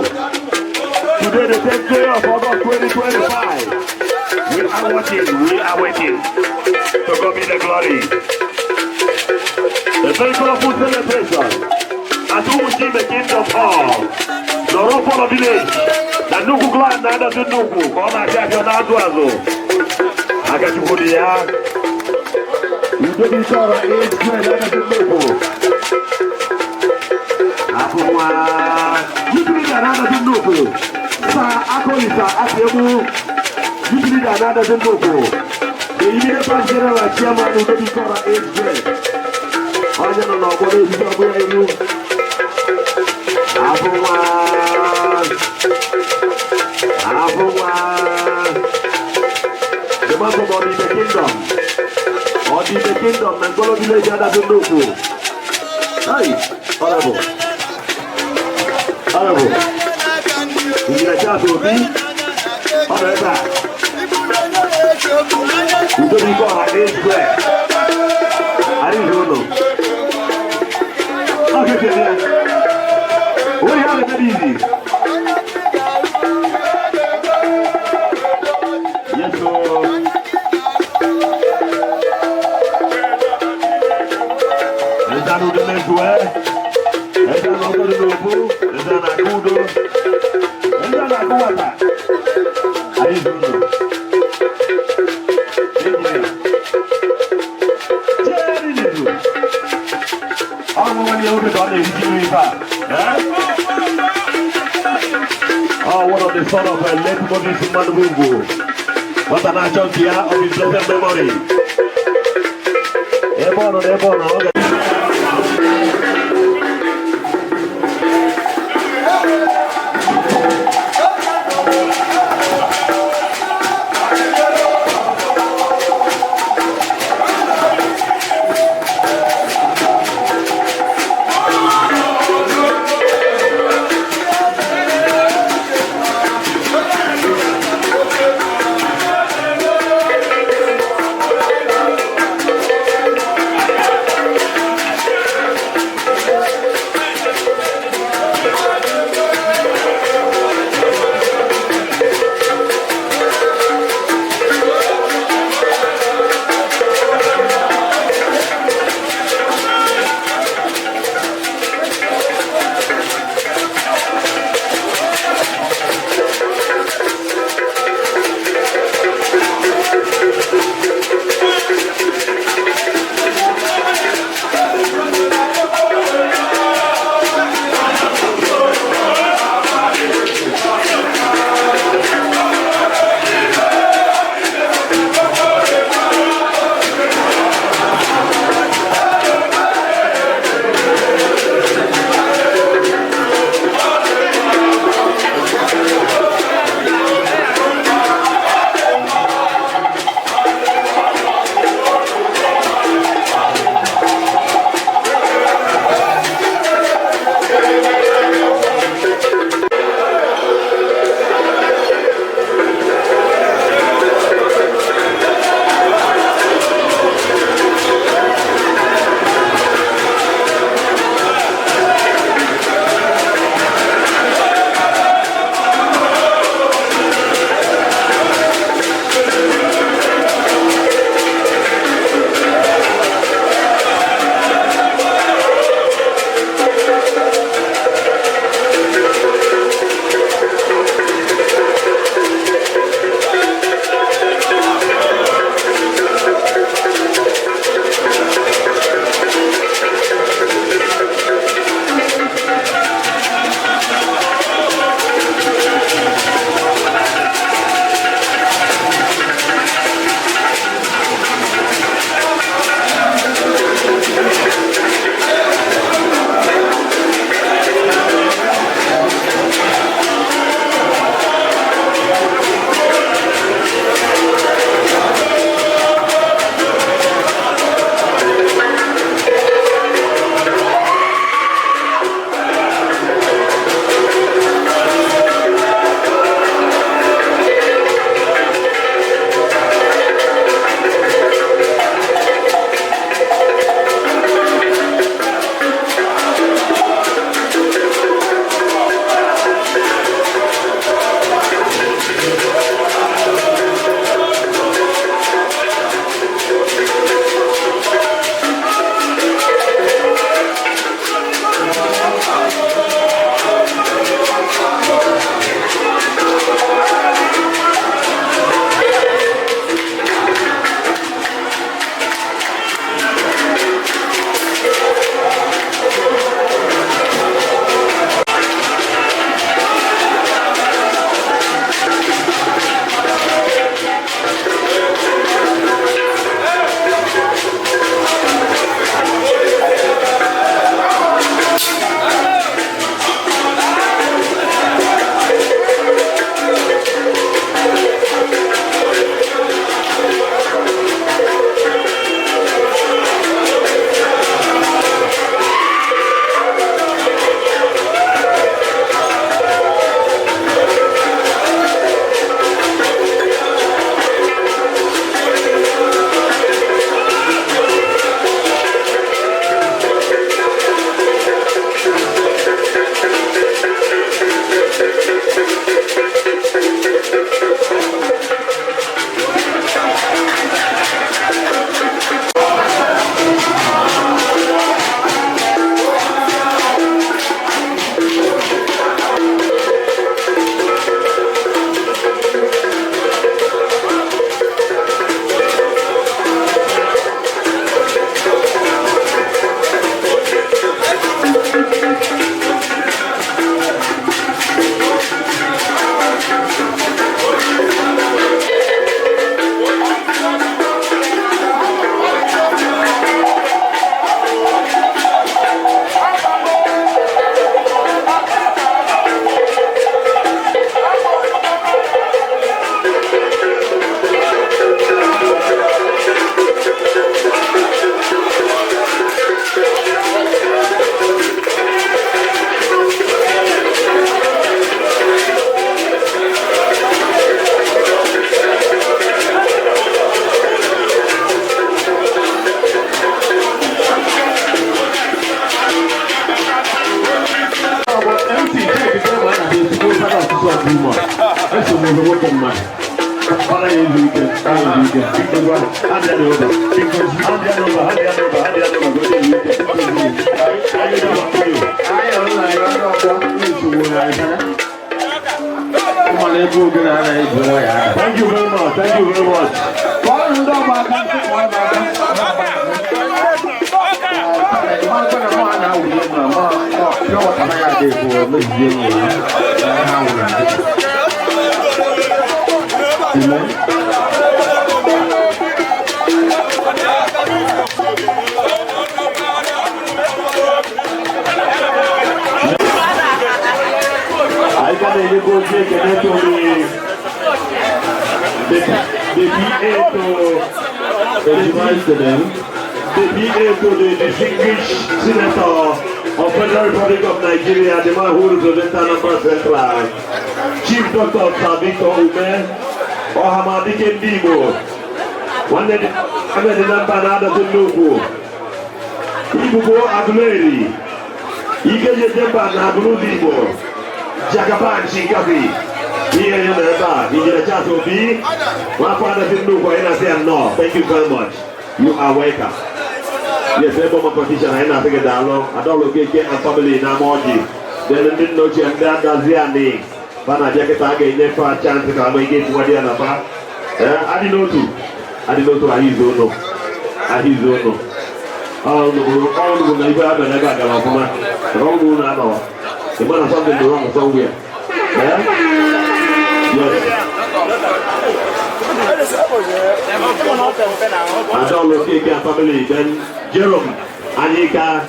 Today, the 10th day of August 2025, we are waiting to God be the glory. A very colorful celebration at Umuchime Kingdom Hall, the Rofolo Village, na Nnukwu clan na Adazi Nnukwu, ka ọ na-achị achị na-azụ azụ. Akachukwu dị ya. Udo dị chọrọ age grade Adazi Nnukwu. Afọ nwa. Youth leader na Adazi Nnukwu. Sir Akolisa Asiegbu. Youth leader na Adazi Nnukwu. The immediate past general chairman Udo dị chọrọ age grade. Onye nọ n'ọgbọ na-ehicha ọgbọ ya ihu. Afọ nwa. Afọ nwa. The man from Odibe Kingdom. Odibe Kingdom na Ngolo Village, Adazi Nnukwu. Hey, honorable. Honorable. Engineer Charles Obi. Ọ nọ ebe a. Udo dị ike ọha age grade. Anyị ụlọ. Ọ kekere ya. Onye ha na-eme izi. Yes, sir. Eze anụ udo na-ezuwe. Eze anụ ọgọdụ n'obu. Eze na-akụ udo. Eze na-akụ nwata. Anyị zuru ụlọ. Engineer. Jerry Lizu. Ọ bụ nwanne ya nwoke ka ọ na-eriji nri ife a. Eh? Oh, one of the son of late Moses Mmadụbugwu. Nwata na-achọ nke ya of his blessed memory. Ebe ọ nọ na ebe ọ nọ, ọ ga. bụ nwoke mmadụ. Ọ naghị ezu ike, ọ naghị ezu ike. Biko gwa, hand ya over. Biko, hand ya over, hand ya over, hand ya over, ka o ezu ike. Anyị ga-agba you. Anyị nọ na ya ndị ọgbọ na-esogbu na anyị. Ụmụ ebe oge na anaghị eji nwa ya aka. Thank you very much, thank you very much. Kpọọ ndị ọgbọ aka, kpọọ ebe aka. Ịmakwa na mụ a na-awụli elu na mụ pure water anaghị adị efu mezie ya ha wụrụ adị. Amen. Anyị ka na-enyekwa ozi ekele to the PA to Ejima Isedem. the PA to the distinguished senator of Federal Republic of Nigeria, the man who represents Anambra Central, Chief Dr. Sir Victor Umeh, Ọhamadike ndị Igbo, nwanne dị na mba na-adọtị nnukwu, Ibubo Aguleri, Ike Jejemba na Agụlụzọ Igbo, Jagaban Shinkafi, ihe ya nọ ebe a, Injinia Charles Obi, nwafọ adọtị nnukwu, anyị na-asị ya nnọọ. Thank you very much. You are welcome. Yes, ebe ọma politician, anyị na-asị gị daalụ. Adaọlụ Okeke and family na ama ọjị. Then ndị nna ochie ndị adazi anị fa na-abịa kịta, a ga-enyefe a chance ka ama ike etinwa dị ya na fa. Ee, adị n'otu, adị n'otu, ahụ izu ụnụ, ahụ izu ụnụ. Ọnụ bụ na ife abịa n'ebe a gara ọfụma. Ọ bụ na anọwa. Ị ma na something dị wrong somewhere. Eh? Yes. Adaọlụ Okeke and family, then Jerome Anyika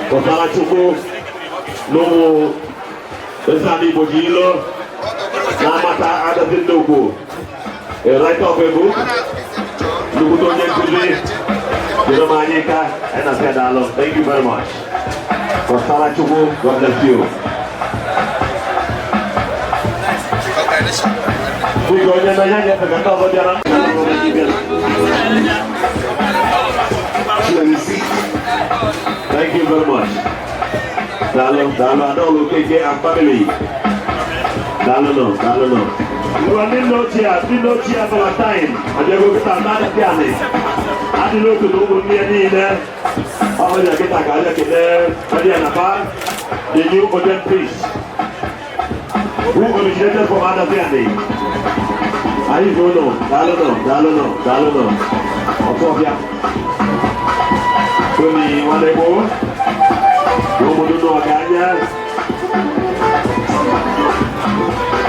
Kọsara Chukwu n'ụmụ Eze Igbo ji ilo na-amata adọtị nnukwu. A writer of a book, nnukwute onye nkụzi Jerome Anyika, anyị na-asị ya daalụ. Thank you very much. Kọsara Chukwu, God bless you. Biko onye na ya nyefe ka ndị ọzọ bịara. Let me see. Thank you very much. Daalụ, daalụ, Adaọlụ Okeke and family. Daalụ nọ, daalụ nọ. Ngwa ndị nna ochie nọrọ time, abịago kịta ndị adịghị anị. Adị n'otu na ụmụnne ya niile. Ọ ya kịta ka abịa kelee Ọdịya na fa, the new Oden priest, who originated from Adazi. Anyị bụ ụlọ, daalụ nọ, daalụ nọ, daalụ nọ. Ọtọbịa. Tony Nwanegbo, obodo nọ ọganya.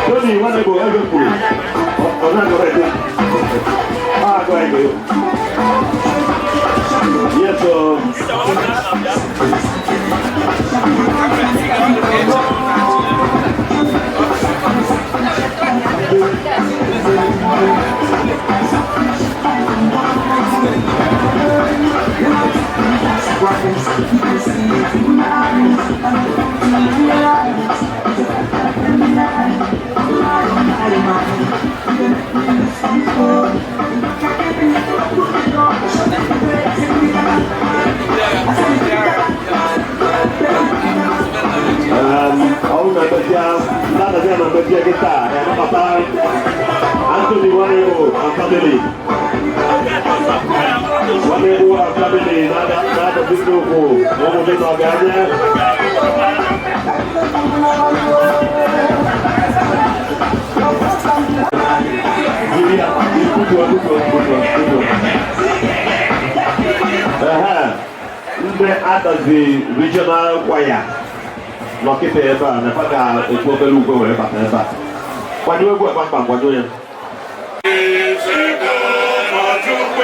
Tony Nwanegbo ebe kwuru, ọ na-agọrọ ebe. Ọ agọ ebe. Yes, so. Ọ na-abịa, na-abịa na-abịa kịta, ya napata Anthony Nwanegbo and family. Nwanegbo and family na-adọzi nnukwu na ụmụ dị n'ọganya. Jiri ya, kutu, kutu, kutu, kutu. Ehe, ndị Adazi Regional Choir nọkịta ebe a na fa ga-ekwu obere ugwe were bata ebe a. Kwado egwu a kpamkpam, kwado ya. Chukwu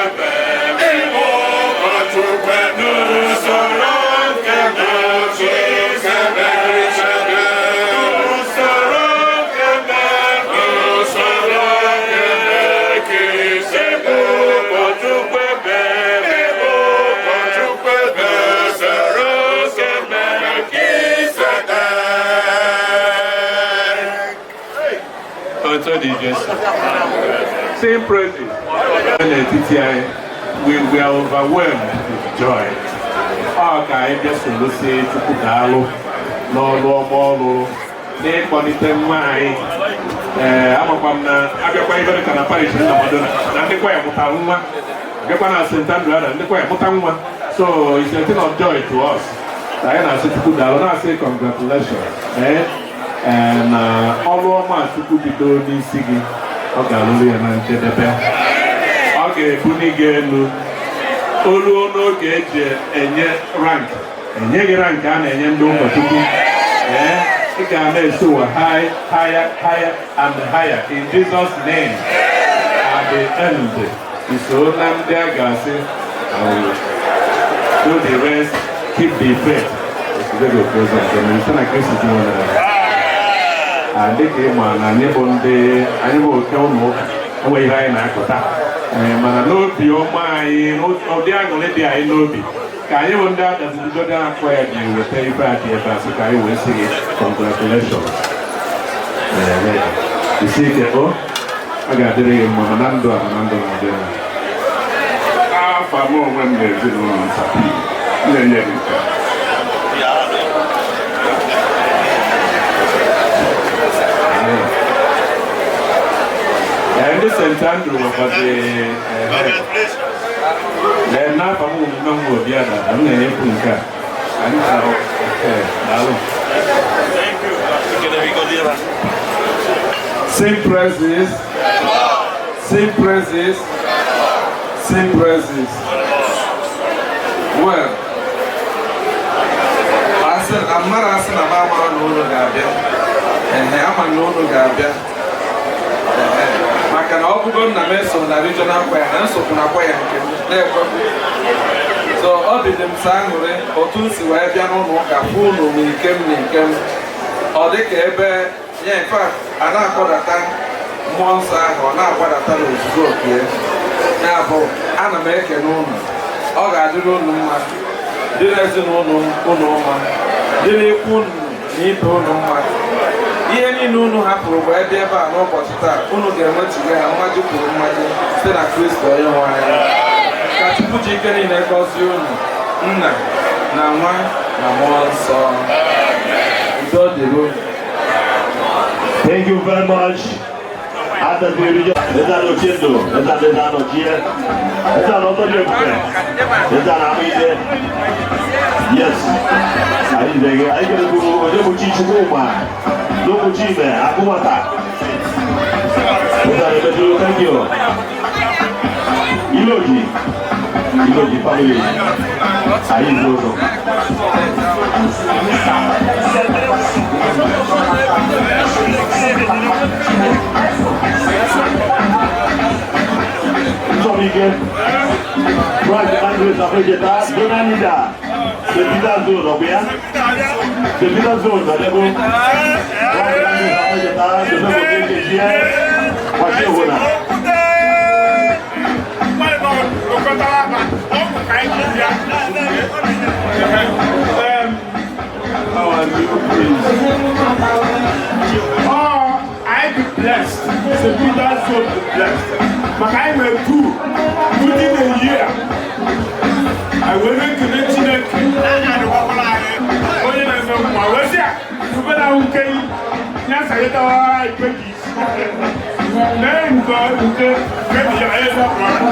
ebe, ịbụ. Otito dị Jesu. Sing praises. N'etiti anyị, we are overwhelmed with joy. Ọ ka anyị bịa sorosi Chukwu daalụ n'ọlụ ọma ọ lụrụ n'ịkpọlite nwa anyị. Ee, amakwa m na abịakwa ibe dị ka na parish nna Madonna na ndị kwaya mụtara nwa, abịakwa na St. Andrew na ndị kwaya mụta nwa, so it's a thing of joy to us. Ka anyị na-asị Chukwu daalụ, na-asị congratulations. Ee, na ọrụ ọma Chukwu bidoro n'isi gị, ọ ga-alụrụ ya na njedebe. Ọ ga-ebuli gị elu oluo n'oge eji enye rank, enye gị rank a na-enye ndị ụkọchukwu. Ee, ị ga na-eso ụwa high, higher, higher and higher in Jesus' name. At the end, iso na ndị a ga-asị, "I will do the rest, keep the faith." Site na Kristi ji nwere dịka ịma na anyị bụ ndị anyị bụ oke ụlọ ụka, enweghị ihe anyị na-akụta. Ee, mana n'obi ọma anyị, n'ụdị aṅụrị dị anyị n'obi, ka anyị bụ ndị adazibido dị akọ ya ji weta ife a dị ebe a, sị ka anyị wee sị gị congratulations. Ee, isi ike o, ọ ga-adịrị gị mma ma na ndụ a ma na ndụ na-abịa. Afa m onwe m na ezinụlọ m sapi na-enye gị nke a. Ee, ndị St. Andrew nwekwazi. Ee, n'afọ m omume m obi ada m na-enyekwu nke a. Anyị ahụ. Ee, daalụ. Thank you. Sing praises. Sing praises. Sing praises. Well, asị mmadụ asị na m amara na unu ga-abịa. Ehe, ama na unu ga-abịa. Ehe, maka na ọ bụgo nna m eso na regional choir na nsogbu na choir nke m na-ekwekwu. So obi dị m sọ aṅụrị otu m si wee bịa n'ụlọ ụka fụ unu na ikem na ikem. Ọ dị ka ebe ya, in fact, a na-akpọdata mmụọ nsọ ahụ, ọ na-agbadata n'ozuzu oke ya. Ya bụ, ana m ekene unu. Ọ ga-adịrị unu mma, dịrị ezinụlọ unu mma, dịrị ikwu unu na ibe unu mma. Ihe niile unu hapụrụ wee bịa ebe a n'ụbọchị taa, unu ga-enwetụga ha mmaji kwuru mmaji site na Kristo onye nwe anyị. Ka Chukwu ji ike niile gọzie unu, Nna na Nwa na Mmụọ Nsọ. Udo dịrị unu. Thank you very much. Eze Anochiendo, Eze Eze Anochie, Eze Anọtọdị Ebube, Eze Anamide. Yes. Anyị jide anyị ga-ekwuru onye bụ Chi Chukwuma, n'okwu Chime, Akụmata. Eze Anaemedu, thank you. Iloji, Iloji family, anyị ji ụzọ. Nsọmike, Christ Evangelist Afrejeta, Zonal Leader, St. Peter's Zone, ọ̀gbìn ya? St. Peter's Zone, Adego, Christ Evangelist Afrejeta, Joseph Okeke, Jie, Kwashi Ohona. Our new priest. Oh, I be blessed. St. Peter's Zone be blessed. Maka anyị nwere two within a year. Anyị wee na-ekele Chineke onye na-eme mma wee sị ya rubere ahụ nke ya sayetawara ikpe dị isi. Mee nke nke nke dị ya eze ọkpọrọ.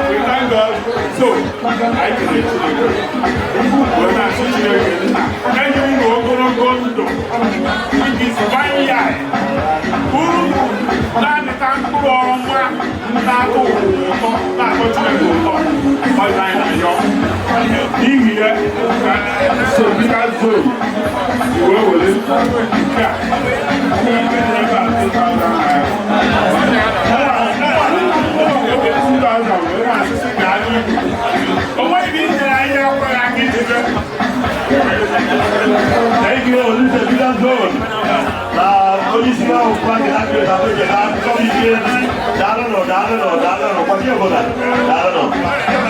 We thank God. So, anyị kele Chineke. Wee na-asị Chineke nna enye unu ogologo ndụ iji zụbanye ya uru na-amịta mkpụrụ ọma na-atọ ụwa ụtọ, na-atọ Chineke ụtọ. Ọ dị anyị na-ayọ n'ihi ya ka St. Peter's Zone wee were nke a ebe a 2,000 naira. 2,000 wee na-asịsị gaa n'ihu. O nweghị ebe inyere anyị akwụrụ ya aka ijide. Thank you, St. Peter's Zone. Na onye isi ahụ. Frank na ike. Daalụnụ, daalụnụ, daalụnụ. Kwado obodo, daalụnụ.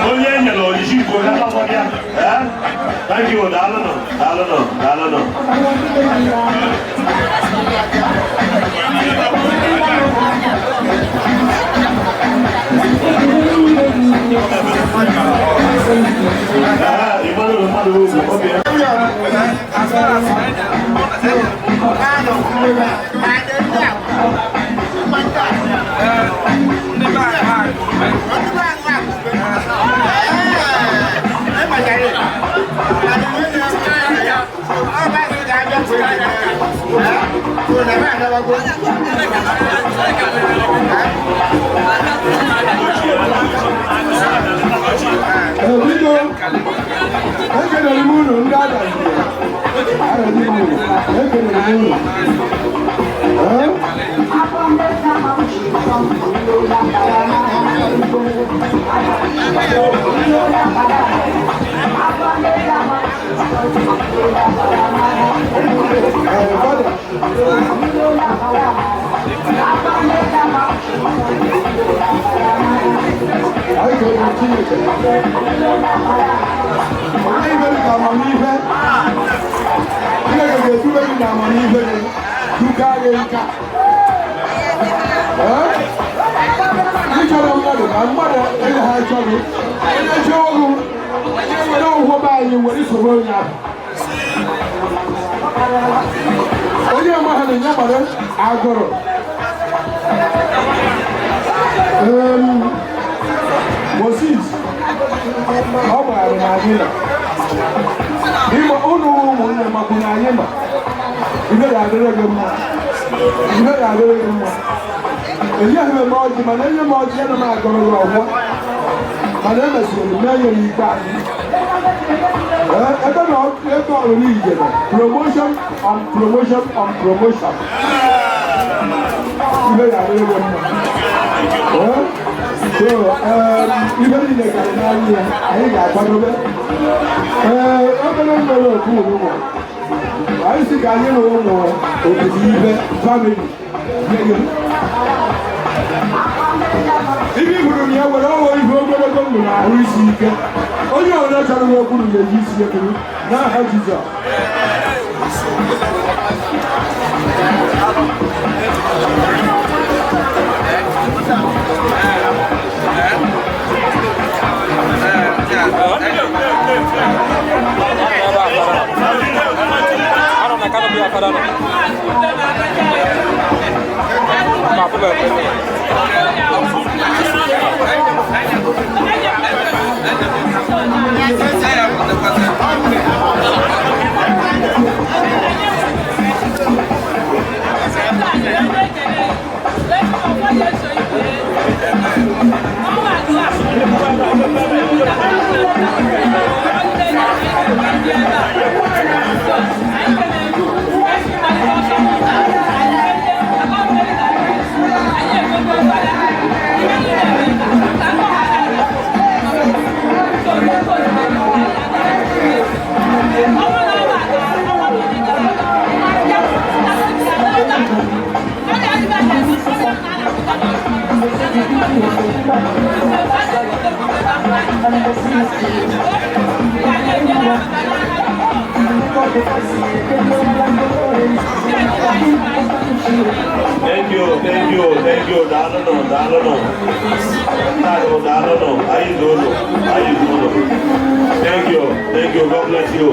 Onye e nyere ojiji Igbo ya gbakọ ya. Eh? Thank you, daalụnụ, daalụnụ, daalụnụ. Ah, Emmanuel mmadụ ugwu, okay. Biko, ekelere m unu ndị adaziri arụzi m unu, ekelere m unu. Ee? Ee, Fada. Anyị kelere Chineke. Onye mere ka amamihe Chineke ga-etube gị na amamihe gị duga gị nka. Ee? Ịchọrọ mmadụ ka mmadụ ịga ha achọ gị, onye chọọ gị were ụgwọ be anyị were soro onye ahụ. Onye amaghị na ya gbara agụrụ. Moses, ọ gbara na anyị nọ. Ịma ụnụ ụmụnne makwu na anyị ma. Ibe ga-adịrị gị mma. Ibe ga-adịrị gị mma. Enyeghị m ọjị, mana enye m ọjị ana m agọrọ gị ọgbọ. Mana emesịrị m mee ya n'ikpeazụ. Ee, ebe na ebe ọrụ n'ijere promotion on promotion on promotion. Ibe ga-adịrị gị mma. Ee, so ibe niile gara n'anya ya, anyị ga-akwadobe. Ee, obere nwere okwu ụmụ. Anyị sị ka anyị na ụmụ obodo ibe family nye gị. Ibe hụrụ na ya were ọghọ ihe ogologo ndụ na ahụ isi ike. Onye ọbụla chọrọ gị okwu ga-eji isi ya kuru n'aha Jizọs. Thank you, thank you, thank you. Daalụnụ, daalụnụ. Daalụ, daalụnụ. Anyị zuolu, anyị zuolu. Thank you, thank you. God bless you.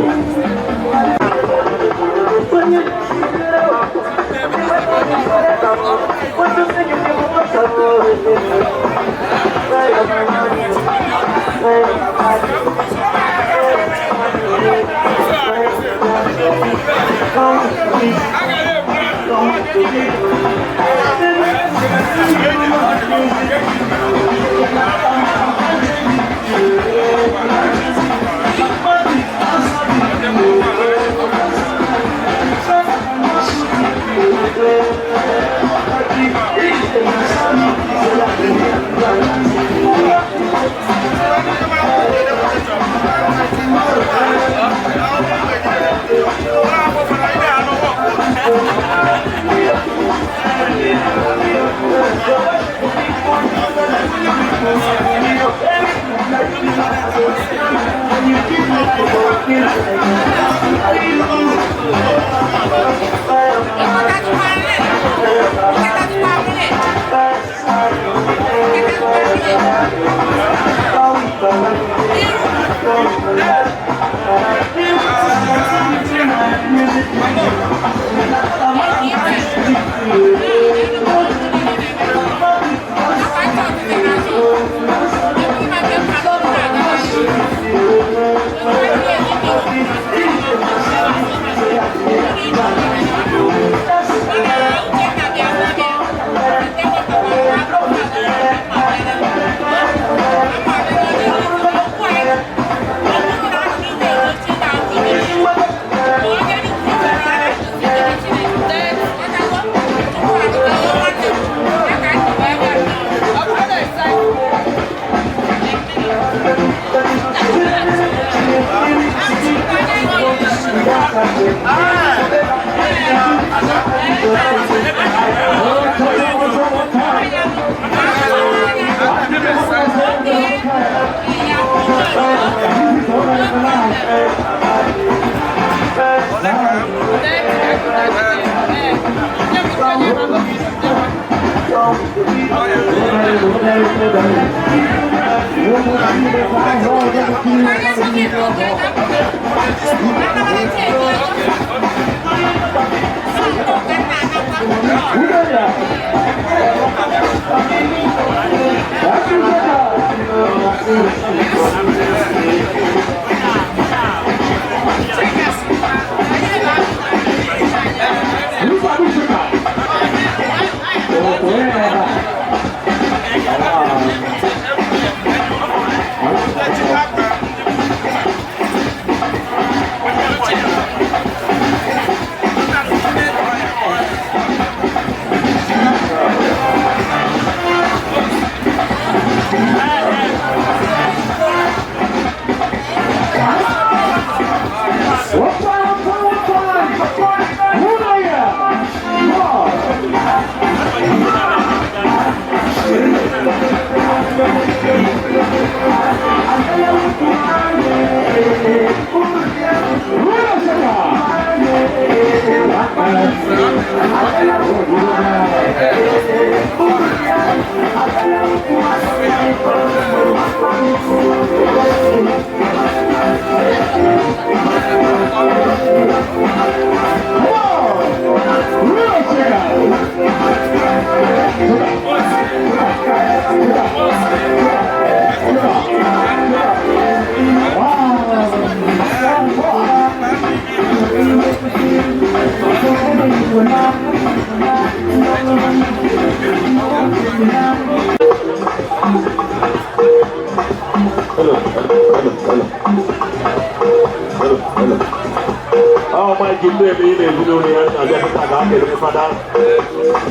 Oh my goodness, ị na-ezinụlọ ya na-abịa pụta ka akele fada.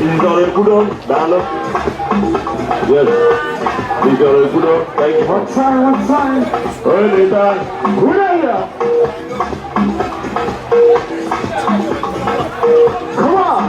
Izọrọ ekwudo, daalụ. Yes. Izọrọ ekwudo, thank you. One time, one time. Onye na-eta. Hooray! Come on!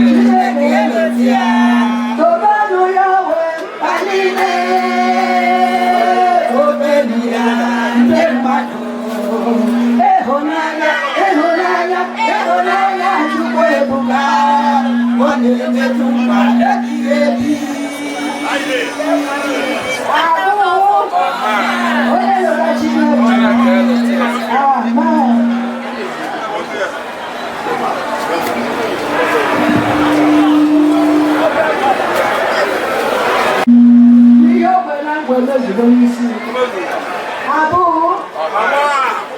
Chineke elote ya. Tobenụ ya wee mba niile. Tobenu ya ndị mmadụ. Ịhụnanya, ịhụnanya, ịhụnanya Chukwu ebuka. Ọ na-emetụ mba ebighị ebi. Ahụ, onye lụrụ Chineke. Amen. Ihe o kwere na nkwa emezugo n'isi. Abụọ,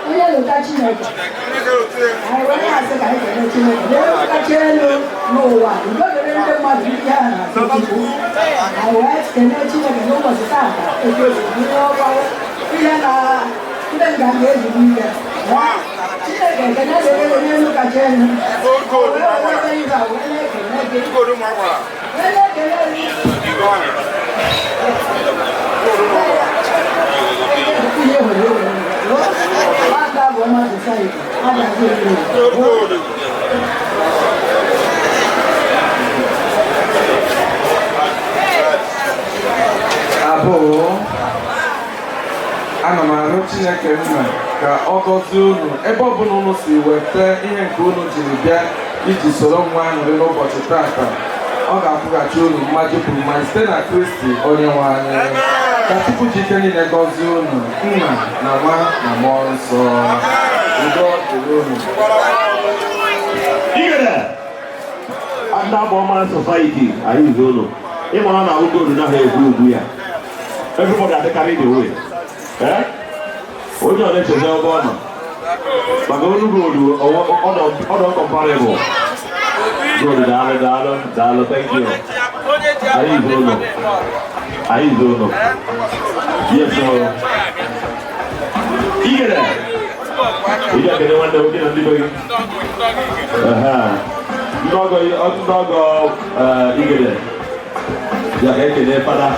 onye lụta Chineke. Anyị wee na-asị ka anyị kelee Chineke. N'elu kacha elu n'ụwa, udo dịrị ndị mmadụ ihe a na-asị Chukwu. Anyị wee kelee Chineke n'ụbọchị taata etu o si bụrụ ọkwa ihe na ndị nganga ezuru ike. Chineke, ekele dịrị gị n'elu kacha elu. Wee were ihe a wee na-ekele gị. Wee na-ekele gị. Ihe were were. Nwata bụ ọma society. A ga-azụ elu. Abụọ, ana m arịọ Chineke nna ka ọ gọzie unu ebe ọbụla unu si weta ihe nke unu jiri bịa iji soro nwa aṅụrị n'ụbọchị tata. Ọ ga-akwụghachi unu mmaji kwuru mmanya site na Kristi onye nwe anyị. Ka Chukwu ji ike niile gọzie unu, nna na nwa na mmụọ nsọ. Udo dịrị unu. Igede! Ndị Abụọma Society, anyị izu ụlọ. Ịmara na ugodu naghị egwu ugwu ya. Everybody adịkarị the way. Eh? Onye ọ na-echezi ebe ọ nọ. Maka olu godu, ọdọ comparable. Godu, daalụ, daalụ, daalụ, thank you. Anyị izu ụlọ. Anyị izu ụlọ. Yes, sir. Igede! Ị ga-ekele nwanne nwoke na ndị be gị. Ehe. Ndị ọgọ Igede ya ga-ekele fada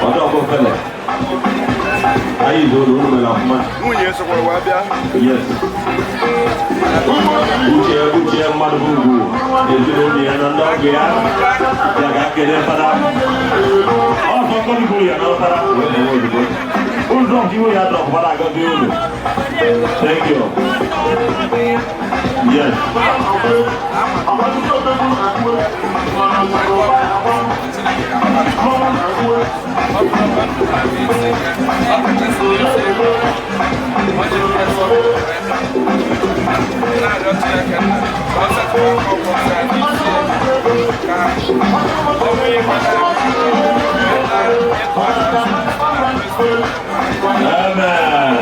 ọdọ ọkụ fele. Anyị izu ụlọ unu mere ọfụma. Nwunye sokwara wee bịa. Yes. Uche, Uche mmadụ bụ ugwu ezinụlọ ya na ndị ọgọ ya ya ga-ekele fada. Ọsọ kọdịburu ya na fada wee na ozugbo. Ụzọ nke iwe ya dọkụ fada agọzi unu. Thank you. Yes. Na-arịọ Chineke nna ka ọ setịpụ aka ụbọchị a n'isi ka o nwee ike na ịtụ aka na Kristi. Amen.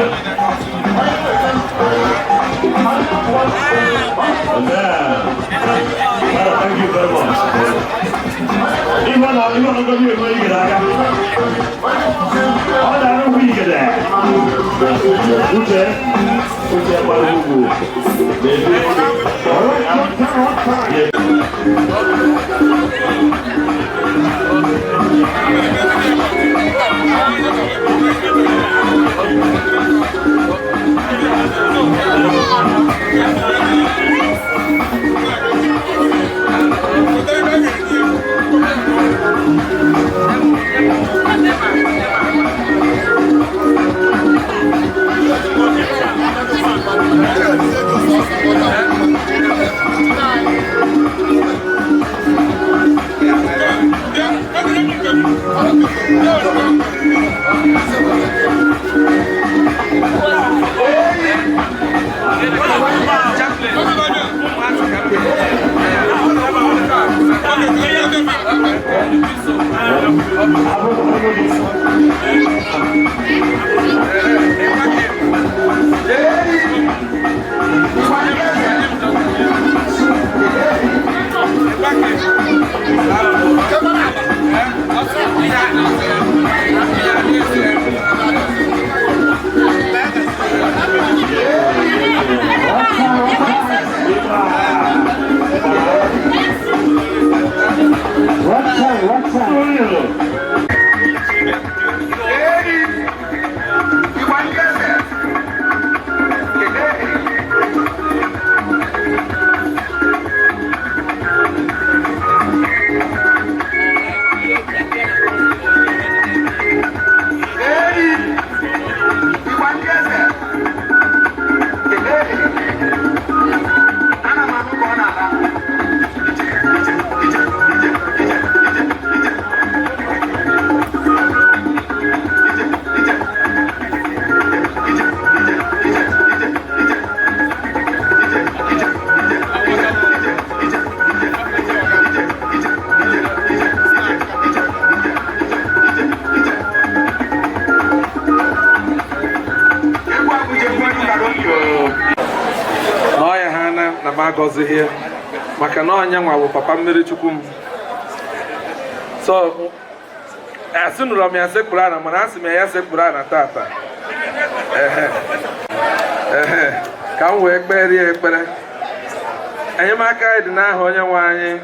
Amen. Father, thank you very much. Ihe na ihe na ngozi enwe igede aka. Ọ na-arụ ugwu igede. Uche, Uche gbara ugwu. Na-ebi ya. na-agọzighị ya, maka na ọnya nwa bụ papa mmiri chukwu m. So asị nụrụ m ya sekpuru ana, mana asị m ya ya sekpuru ana tata. Ehe ehe, ka m wee kperie ekpere. Enyemaka anyị dị n'aha onye nwe anyị.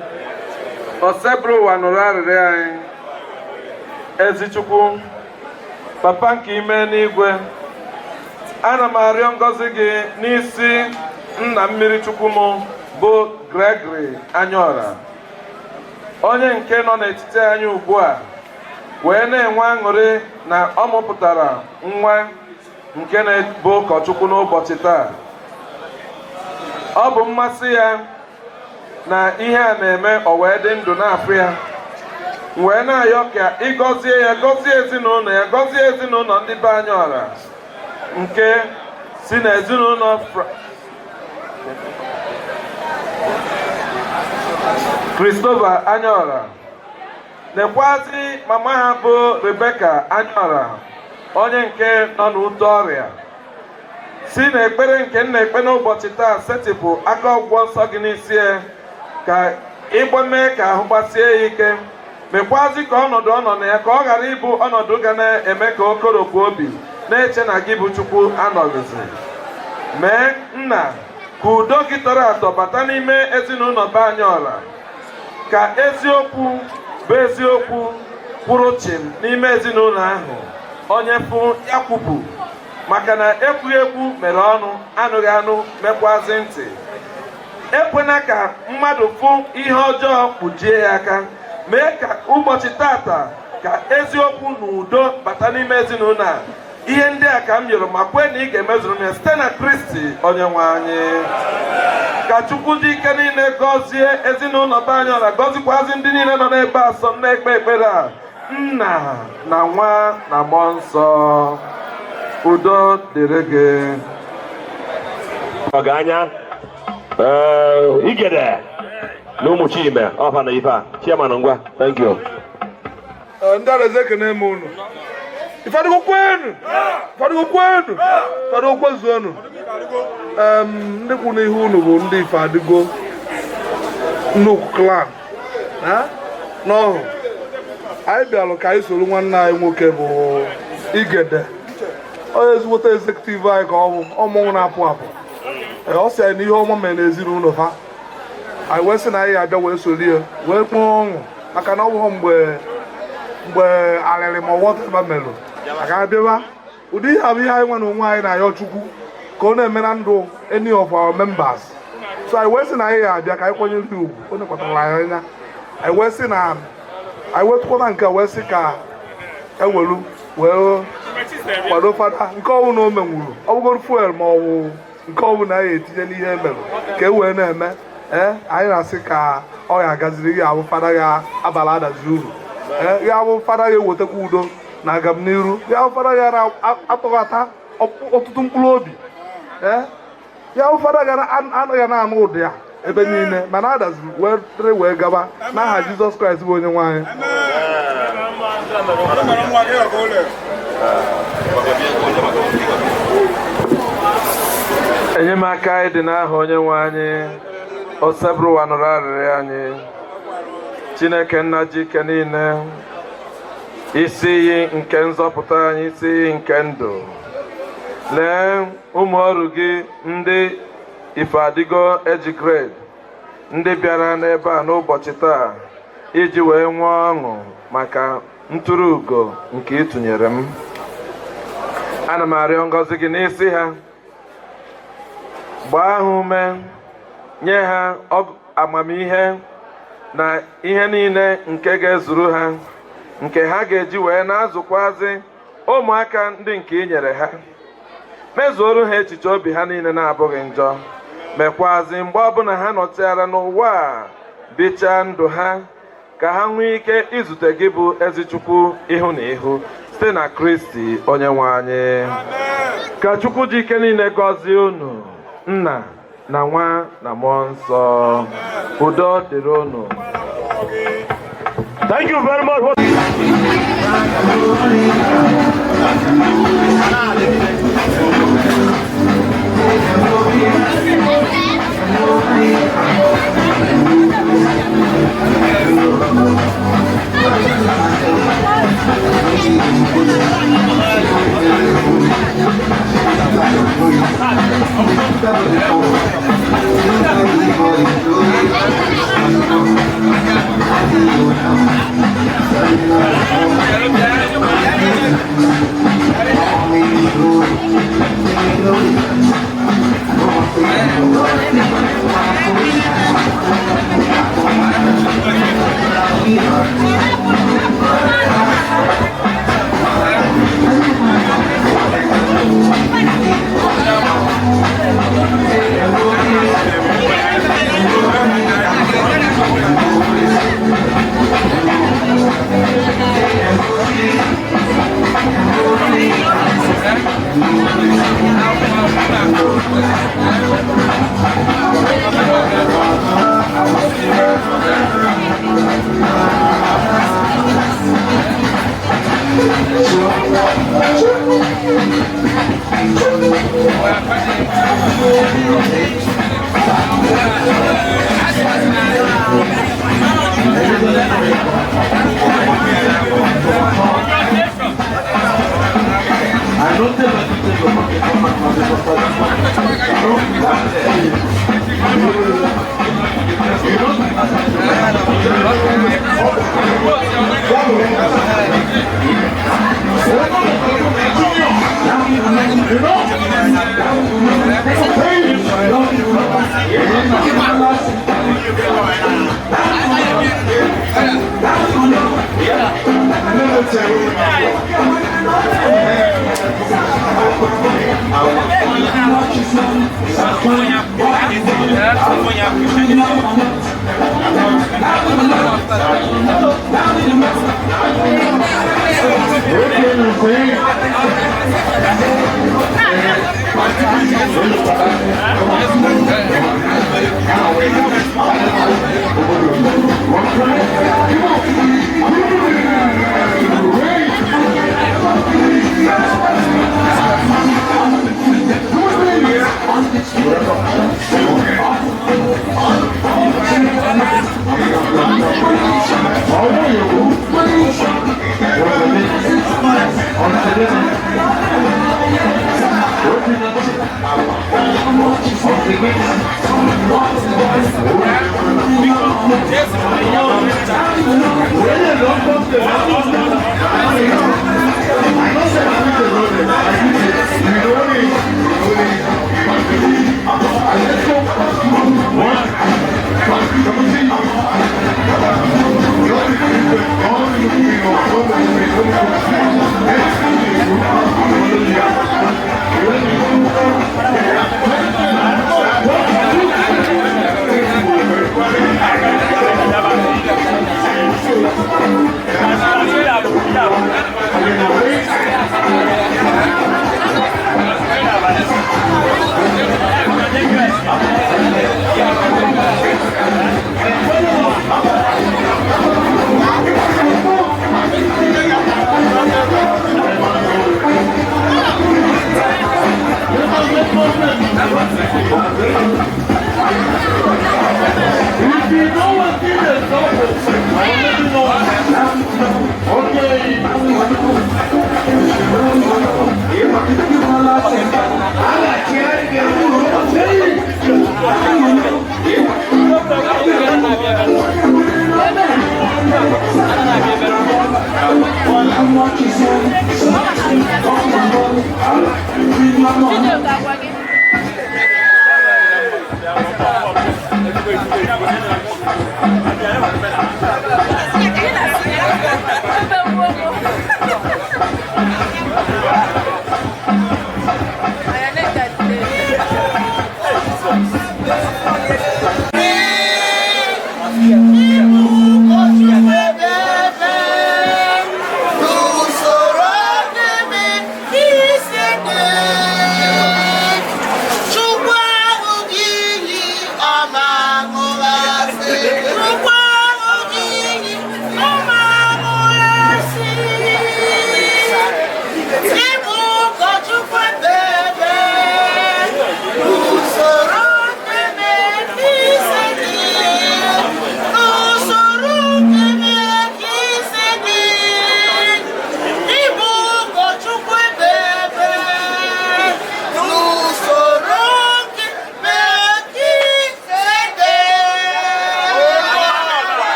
Osebụrụ ụwa, nụrụ arịrịọ anyị. Ezi Chukwu, papa nke ime n'igwe, ana m arịọ ngọzi gị n'isi nna mmiri chukwu m bụ Gregory Anyaọra, onye nke nọ n'etiti anyị ugbu a wee na-enwe aṅụrị na ọ mụpụtara nwa nke na-bụ ụkọchukwu n'ụbọchị taa. Ọ bụ mmasị ya na ihe a na-eme, o wee dị ndụ na-afụ ya, wee na-ayọ ka ịgọzie ya, gọzie ezinụlọ ya, gọzie ezinụlọ ndị be Anyaọra nke si n'ezinụlọ Christopher Anyaọra, nekwazi mama ha bụ Rebecca Anyaọra, onye nke nọ n'ute ọrịa. Si n'ekpere nke m na-ekpe n'ụbọchị taa, setịpụ aka ọgwụgwọ nsọ gị n'isi ya, ka ịgba mee ka ahụ gbasie ya ike, mekwazi ka ọnọdụ ọ nọ na ya ka ọ ghara ịbụ ọnọdụ ga na-eme ka o koropụ obi na-eche na gị bụ Chukwu anọghịzi. Mee, nna, ka udo gị tọrọ atọ bata n'ime ezinụlọ be Anyaọra, ka eziokwu bụ eziokwu kwụrụ chịm n'ime ezinụlọ ahụ. Onye fụ ya kwupụ, maka na ekwughị ekwu mere ọnụ, anụghị anụ mekwazi ntị. Ekwena ka mmadụ fụ ihe ọjọọ kpuchie ya aka. Mee ka ụbọchị tata ka eziokwu na udo bata n'ime ezinụlọ a. Ihe ndị a ka m yọrọ ma kwee na ị ga-emezuru m ya, site na Kristi onye nwe anyị. Ka Chukwu dị ike niile gọzie ezinụlọ be Anyaọra, gọzikwazi ndị niile nọ n'ebe a so m na-ekpe ekpere a, Nna na Nwa na Mmụọ Nsọ. Udo dịrị gị. Ọganya Igede na ụmụ Chime ọfa na ife a, chairman, ngwa, thank you. Ndị Araeze, ekene m unu. Ifeadịgo kwenu, Ifeadịgo kwenu, Ifeadịgo kwezuonu. Ndị kwụ n'ihu unu bụ ndị Ifeadịgo nnukwu clan n'ọhụ. Anyị bịalụ ka anyị soro nwanne anyị nwoke bụ Igede, onye ezigbote executive anyị, ka ọ bụ ọmụnwụ na-apụ apụ. Ọ sị anyị na ihe ọma mere n'ezinụlọ ha. Anyị wee sị na anyị abịa wee soro ya wee kpọọ ọṅụ, maka na ọ bụghị mgbe alịrị ma whatever melụ aka abịaba. Ụdị ihe a bụ ihe anyị nwe na onwe anyị na-ayọ Chukwu ka ọ na-eme na ndụ any of our members. So anyị wee sị na anyị ga-abịa ka anyị kwanyere ya ugwu o nekwatara anyị anya. Anyị wee sị na anyị wetụkwana nke a, wee sị ka ewelu wee kwado fada nke ọbụla o menwuru, ọ bụgoro fuel ma ọ bụ nke ọbụla anyị etinye n'ihe emerụ ka e wee na-eme. Ee, anyị na-asị ka ọ ya agaziri ya, abụ fada ya abala adazi uru. Ee, ya bụ fada ya ewetakwa udo na agamniru, ya bụ fada ya na-atọghata ọtụtụ mkpụrụ obi. Ee, ya bụ fada ga anaghị na-anụ ụdị ya ebe niile, mana adaziri wee dịrị wee gaba n'aha Jizọs Kraịst bụ onye nwe anyị. Enyemaka anyị dị n'aha onye nwe anyị. Osebụrụwa, nụrụ arịrịọ anyị. Chineke nna ji ike niile, isi iyi nke nzọpụta anyị, isi iyi nke ndụ, lee ụmụ ọrụ gị ndị Ifeadịgo age grade, ndị bịara n'ebe a n'ụbọchị taa iji wee nwee ọṅụ maka ntụrụ ugo nke ịtụnyere m. Ana m arịọ ngọzi gị n'isi ha. Gbaa ha ume, nye ha amamihe na ihe niile nke ga-ezuru ha, nke ha ga-eji wee na-azụkwazi ụmụaka ndị nke ị nyere ha. Mezuoro ha echiche obi ha niile na-abụghị njọ. Mekwazi mgbe ọbụla ha nọchara n'ụwa a, bichaa ndụ ha, ka ha nwee ike izute gị bụ ezi Chukwu ihu na ihu, site na Kristi onye nwe anyị. Ka Chukwu ji ike niile gọzie unu, Nna na Nwa na Mmụọ Nsọ. Udo dịrị unu. Thank you very much. Chukwu ahụ gị iyi ọma.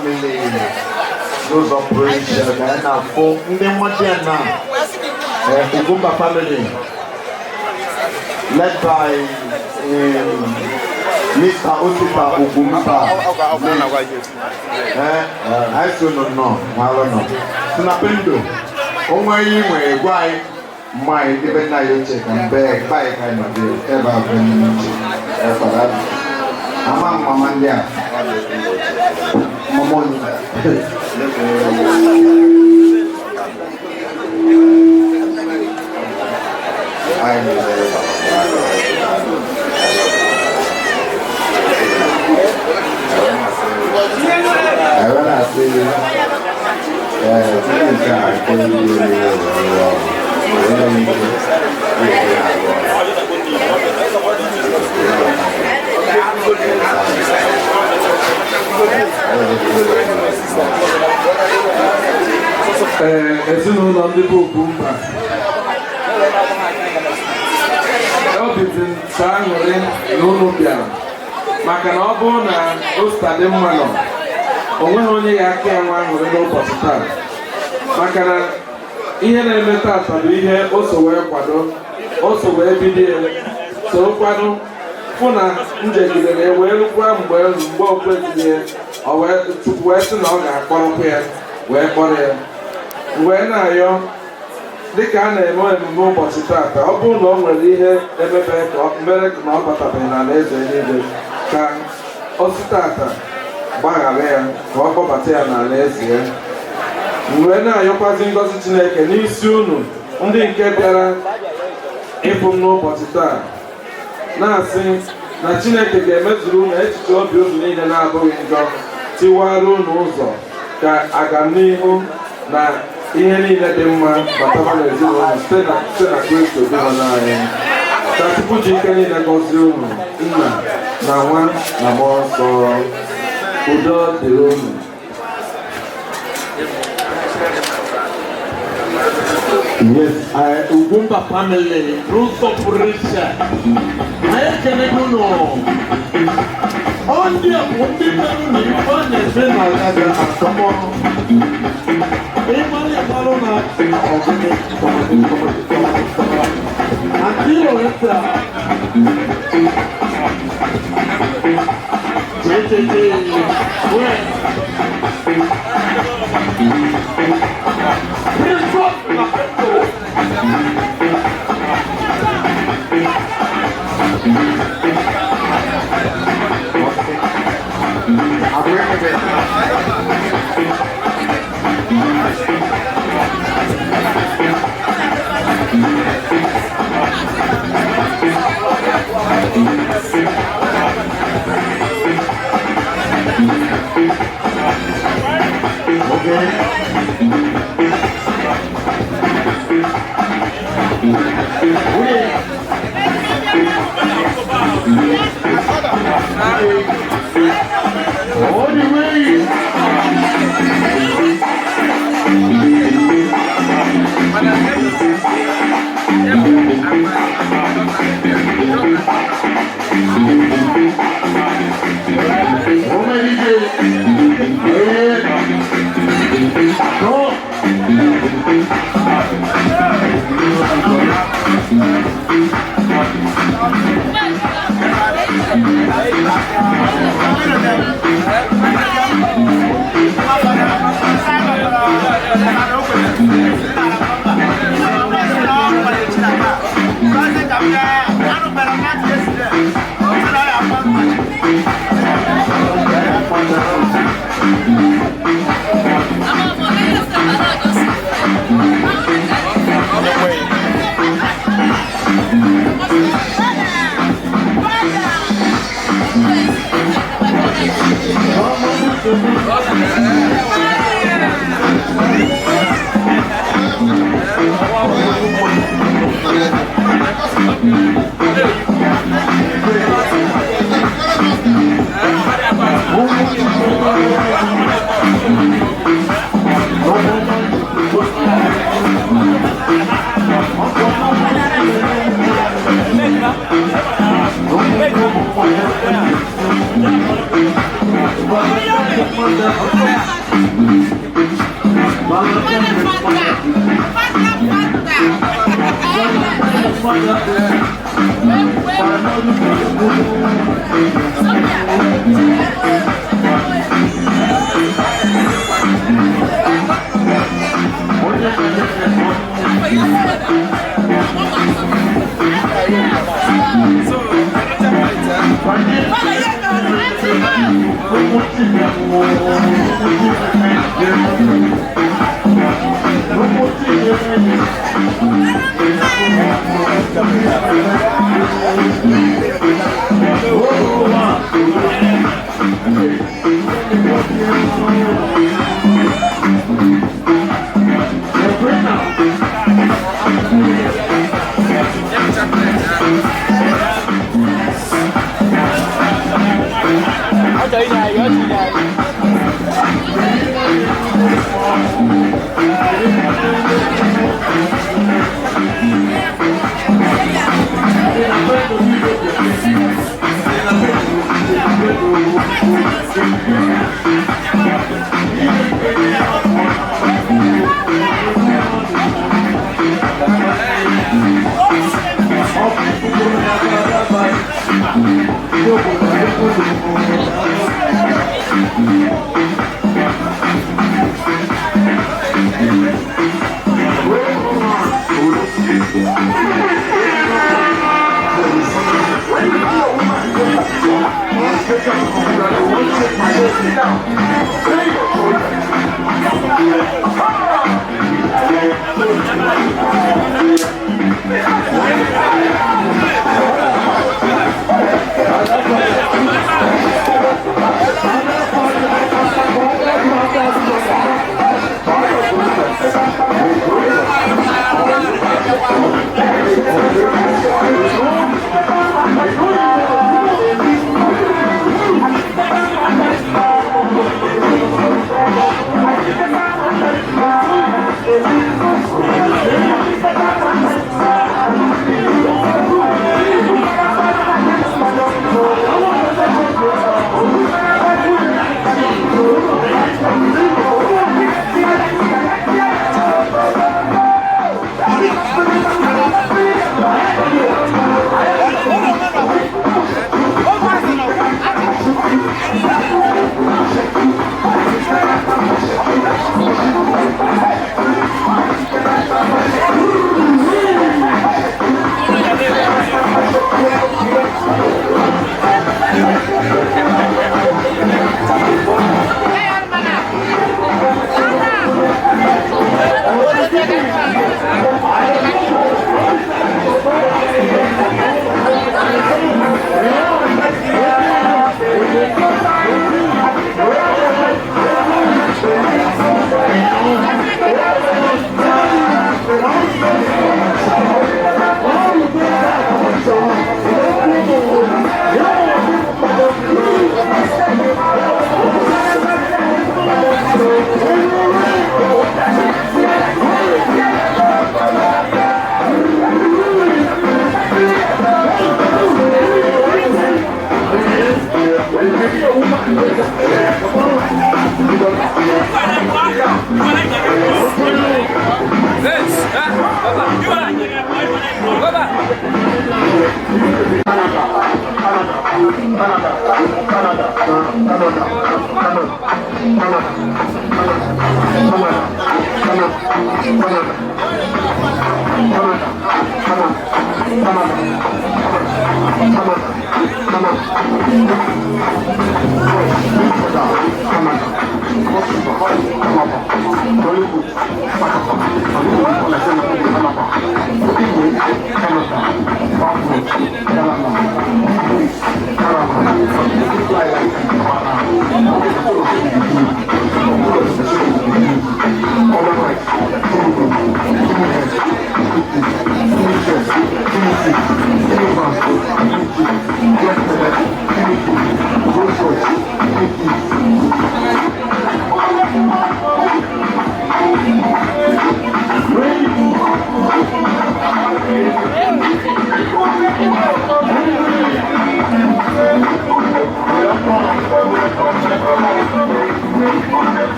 family n'ụzọ pụrụ iche ka anyị na-afụ ndị mmadụ ya na Ugwumba family led by Mr. Osita Ugwumba. Anyị so nọ nnọọ n'alụ nọ si na pendo onwe ihe nwere gwa anyị mma anyị ndị be nna ya ochie ka mbe ebe anyị ka anyị nọ dị ebe a bụ nne ochie ekwara ama mama ndị a mama onye. I wanna say, Ee, ezinụlọ ndị bụ Ugwumba, obi dị m sọ aṅụrị na unu bịara, maka na ọ bụrụ na Osita dị mma nọ, o nweghị onye ya aka ya nwa aṅụrị n'ụbọchị taa, maka na ihe na-eme tata bụ ihe o so wee kwado, o so wee bido ya, so kwado fụ na njegidere ya wee rukwa mgbe o kwezighị ya, o wee tupu wee sị na ọ ga-akpọrọkwa ya wee kpọrọ ya wee na-ayọ. Dịka a na-eme emume ụbọchị tata, ọ bụrụ na o nwere ihe emebe ka mere na ọ batabeghị n'ala eze eluigwe, ka o si tata gbaghara ya ka ọ kpọbata ya n'ala eze ya. Wee na-ayọkwazi ngọzi Chineke n'isi unu ndị nke bịara ịfụ m n'ụbọchị taa, na-asị na Chineke ga-emezuru unu echiche obi unu niile na-abụghị njọ, tiwara unu ụzọ ka agamnihu na ihe niile dị mma bataba n'ezinụlọ site na Kristo dị nọ n'anyị. Ka Chukwu ji ike niile gọzie unu, Nna na Nwa na Mmụọ Nsọ. Udo dịrị unu. Yes, Ugwumba family, n'ụzọ pụrụ iche. Anyị ekenego unu. Ọ ndị a bụ ndị mere na ife a na-eme na asọmọ. Ịmalụ ịmalụ na ọgụgụ. Àǹtí Loretta. Jẹjẹjẹ. Wẹ́ẹ̀. Bishop Lapendo. All the way. Oh my DJ. Yeah. Go.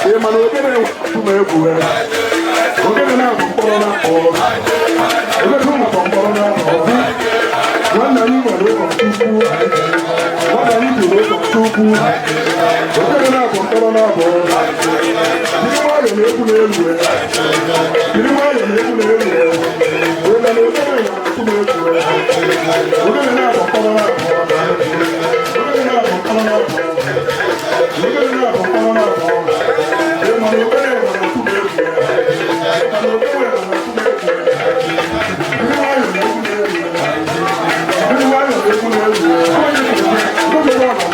Ị ma na ogene tụma egwu ya. Ogene na-abụ mkpọrọ na-akpọ. Ogene na-abụ mkpọrọ na-akpọ. Nwanne anyị nwere ụkọchukwu. Nwanne anyị kwuru ụkọchukwu. Ogene na-abụ mkpọrọ na-abụ. Jiri nwayọọ na egwu na-elu ya. Jiri nwayọọ na egwu na-elu ya. Ogene ogene na-atụ m egwu ya. Ogene na-abụ mkpọrọ na-abụ. Ogene na-abụ mkpọrọ na-abụ. Ogene na-abụ mkpọrọ na-abụ. Ị ma na ogene na-atụ m egwu ya. Ị ma na ogene na-atụ m egwu ya. Jiri nwayọọ na egwu na-elu ya. Jiri nwayọọ na egwu na-elu ya. Ogene na-abụ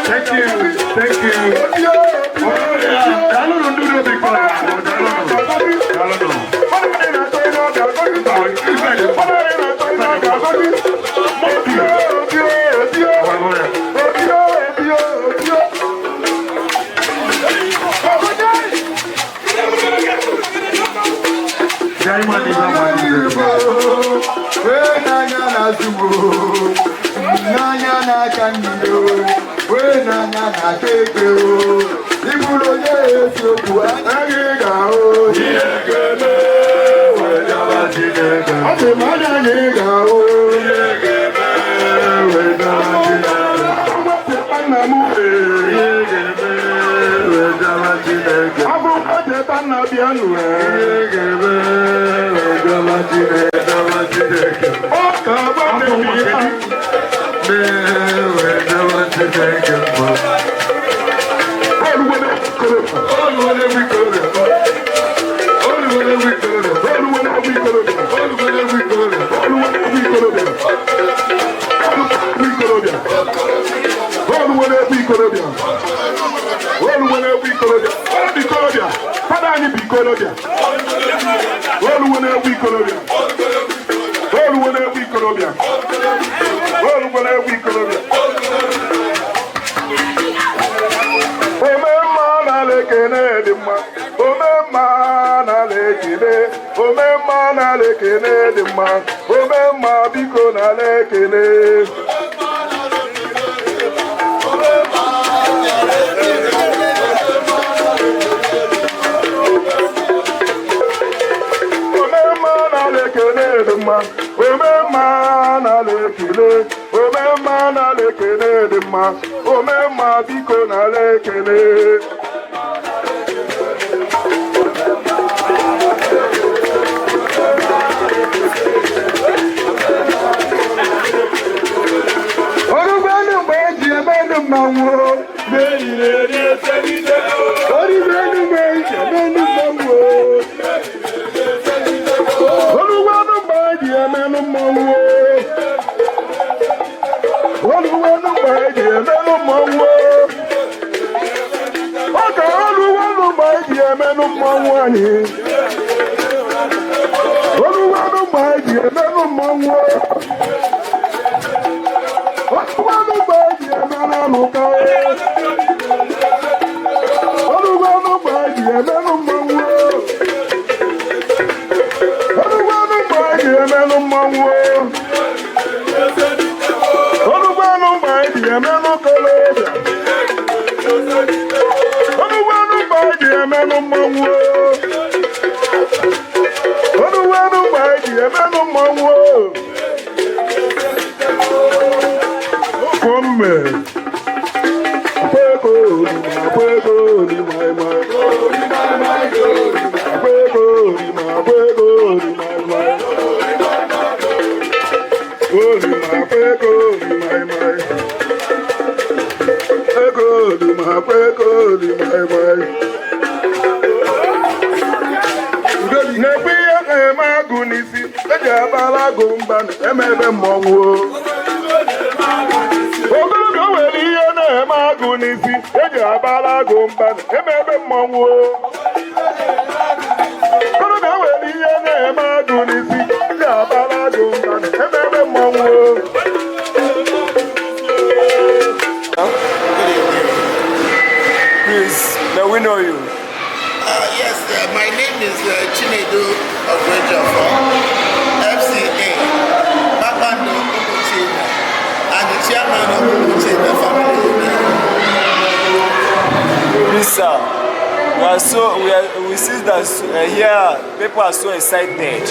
Thank you. Thank you. N'anya n'aka mmiri o, wee n'anya n'aka ekpe o, ịbụrụ onye eziokwu anaghị ga-ahụ ihe ga-eme wee gawa Chineke. Ọ sị m anya anyị ga-ahụ ihe ga-eme wee gawa Chineke. Nna m Ihe ga-eme wee gawa Chineke. Ọ bụ cheta nna bịa nụ. Ihe ga-eme wee gawa Chineke. Gawa Chineke. Ọ ka gbabeghị ha. Mee wee gawa Chineke mma. Oluwele wikorobịa. Oluwele wikorobịa. Oluwele wikorobịa. Oluwele wikorobịa. Oluwele wikorobịa. Oluwele wikorobịa. Oluwele wikorobịa. Oluwele wikorobịa. Ọ bụ ikorobịa. Fada anyị bụ ikorobịa. Oluwele wikorobịa. Oluwele wikorobịa. Oluwele wikorobịa. Ome mma n'ala ekene dị mma. Ome mma n'ala ekene. Ome mma n'ala ekene dị mma. Ome mma biko n'ala ekene. Ome mma n'ala ekene dị mma. Ome mma n'ala ekele. Ome mma n'ala ekene dị mma. Ome mma biko n'ala ekele. Orugbo elu mgbe eji eme elu mmanwụ o. Orugbo elu mgbe eji eme elu mmanwụ o. Orugbo elu mgbe eji eme elu mmanwụ o. Orugbo elu mgbe eji eme elu mmanwụ o. Ọ ka orugbo elu mgbe eji eme elu mmanwụ anyị. Orugbo elu mgbe eji eme elu mmanwụ o. Orugbo elu mgbe eji eme elu ụka o. Orugbo elu mgbe eji eme elu mmanwụ o. Orugbo elu mgbe eji eme elu mmanwụ o. Orugbo elu mgbe eji eme elu kolobịa. Orugbo elu mgbe eji eme elu mmanwụ o. Orugbo elu mgbe eji eme elu mmanwụ o. Okomme. Akwego olima, akwego olima, ima. Akwego olima, akwego olima, ima. Olima, akwego olima, ima. Ego olima, akwego olima, ima. Na-ekwe ihe na-eme agụ n'isi eji abala agụ mba emebe mmọnwụ o. Ogologo nwere ihe na-eme agụ n'isi eji abala agụ mba emebe mmọnwụ o. Okorobịa nwere ihe na-eme agụ n'isi eji abala agụ mba emebe mmọnwụ o. Please, may we know you? Yes, my name is Chinedu Ogwejofo, FCA, Babando Umuchina, and the chairman of Umuchina Family Union. Please, sir. We are so we are we see that here people are so excited.